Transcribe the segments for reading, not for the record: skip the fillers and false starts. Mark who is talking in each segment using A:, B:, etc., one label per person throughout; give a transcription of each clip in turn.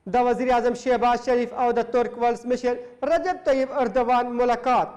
A: د وزیراعظم شهباز شریف او د ترک ولسمشر رجب طیب اردوان ملاقات.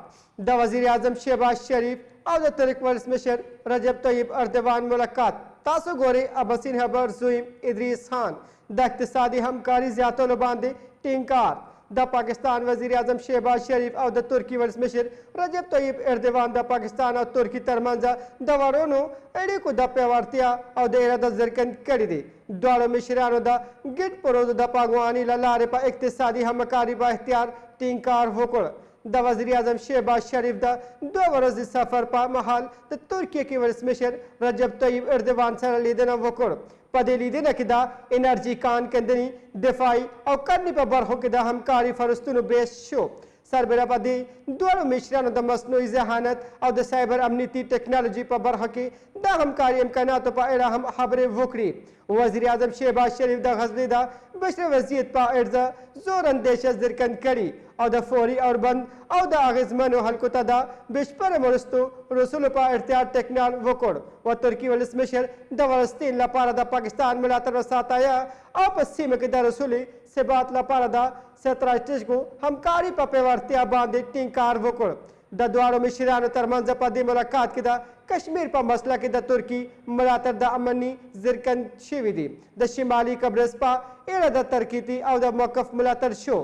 A: د وزیراعظم شهباز شریف او د ترک ولسمشر رجب طیب اردوان ملاقات. تاسو ګورئ اباسین خبر، زویم ادریس خان. د اقتصادي همکاري زیاتولو باندې ټینګار. د پاکستان وزیراعظم شهباز شریف او د ترکي ولسمشر رجب طیب اردوان د پاکستان او ترکي ترمنځ د وړونو اړیکو د پیاوړتیا او د اراده څرګند کړي دي. دواړو مشرانو د ګډ پروژو د پانګونې له لارې په اقتصادي همکاري په احتیاط ټینګار وکړ. د وزیراعظم شهباز شریف د 2 ورځې سفر په مهال د ترکیې کې ولسمشر رجب طیب اردوان سره لیدنه وکړ. په دې لیدنه کې د انرژي، کان کندنې، دفاعي او کرنې په برخو کې د همکاري فرصتونو بحث شو. سربېره په دې، دواړو مشرانو د مصنوعي ذهانت او د سایبر امنیتي ټکنالوژي په برخه کې د همکاري امکاناتو په اړه هم خبرې وکړې. وزیراعظم شهباز شریف د غزني د بشري وضعیت په اړه زور اندېشه څرګند کړې او د فوري اوربند او د اغېزمنو خلکو ته د بشپړ مرستو رسولو په اړتیا ټینګار وکړ. و ترکي ولسمشر د فلسطین لپاره د پاکستان ملاتړ وستایه او په سیمه کې د رسولي ثبات لپاره د ستراتیژیکو همکاري په پیاوړتیا باندې ټینګار وکړ. د دواړو مشرانو ترمنځ په دې ملاقات کې د کشمیر په مسله کې د ترکي ملاتړ د امني څرګند شوي دي. د شمالي قبرس په اړه د ترکیتي او د موقف ملاتړ شو.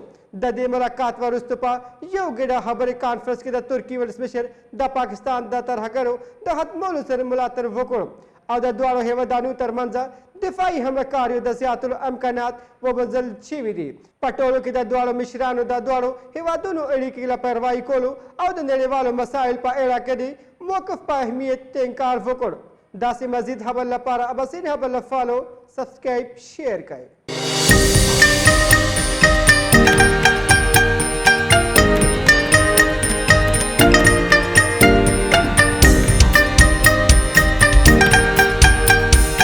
A: د دې ملاقات وروسته په یو ګډه خبري کانفرنس کې د ترکي ولسمشر د پاکستان د ترهګرو د ختمولو سره ملاتړ وکړ او د دواړو هیوادانو ترمنځ دفاعي همکاریو د زیاتولو امکانات وبنځل شوي دي. په ټولو کې د دواړو مشرانو د دواړو هیوادونو اړیکې له پیروي کولو او د نړیوالو مسایل په اړه کې د موقف په اهمیت ټینګار وکړ. داسې مزید خبر لپاره اباسین خبر له follow، subscribe، share کړئ.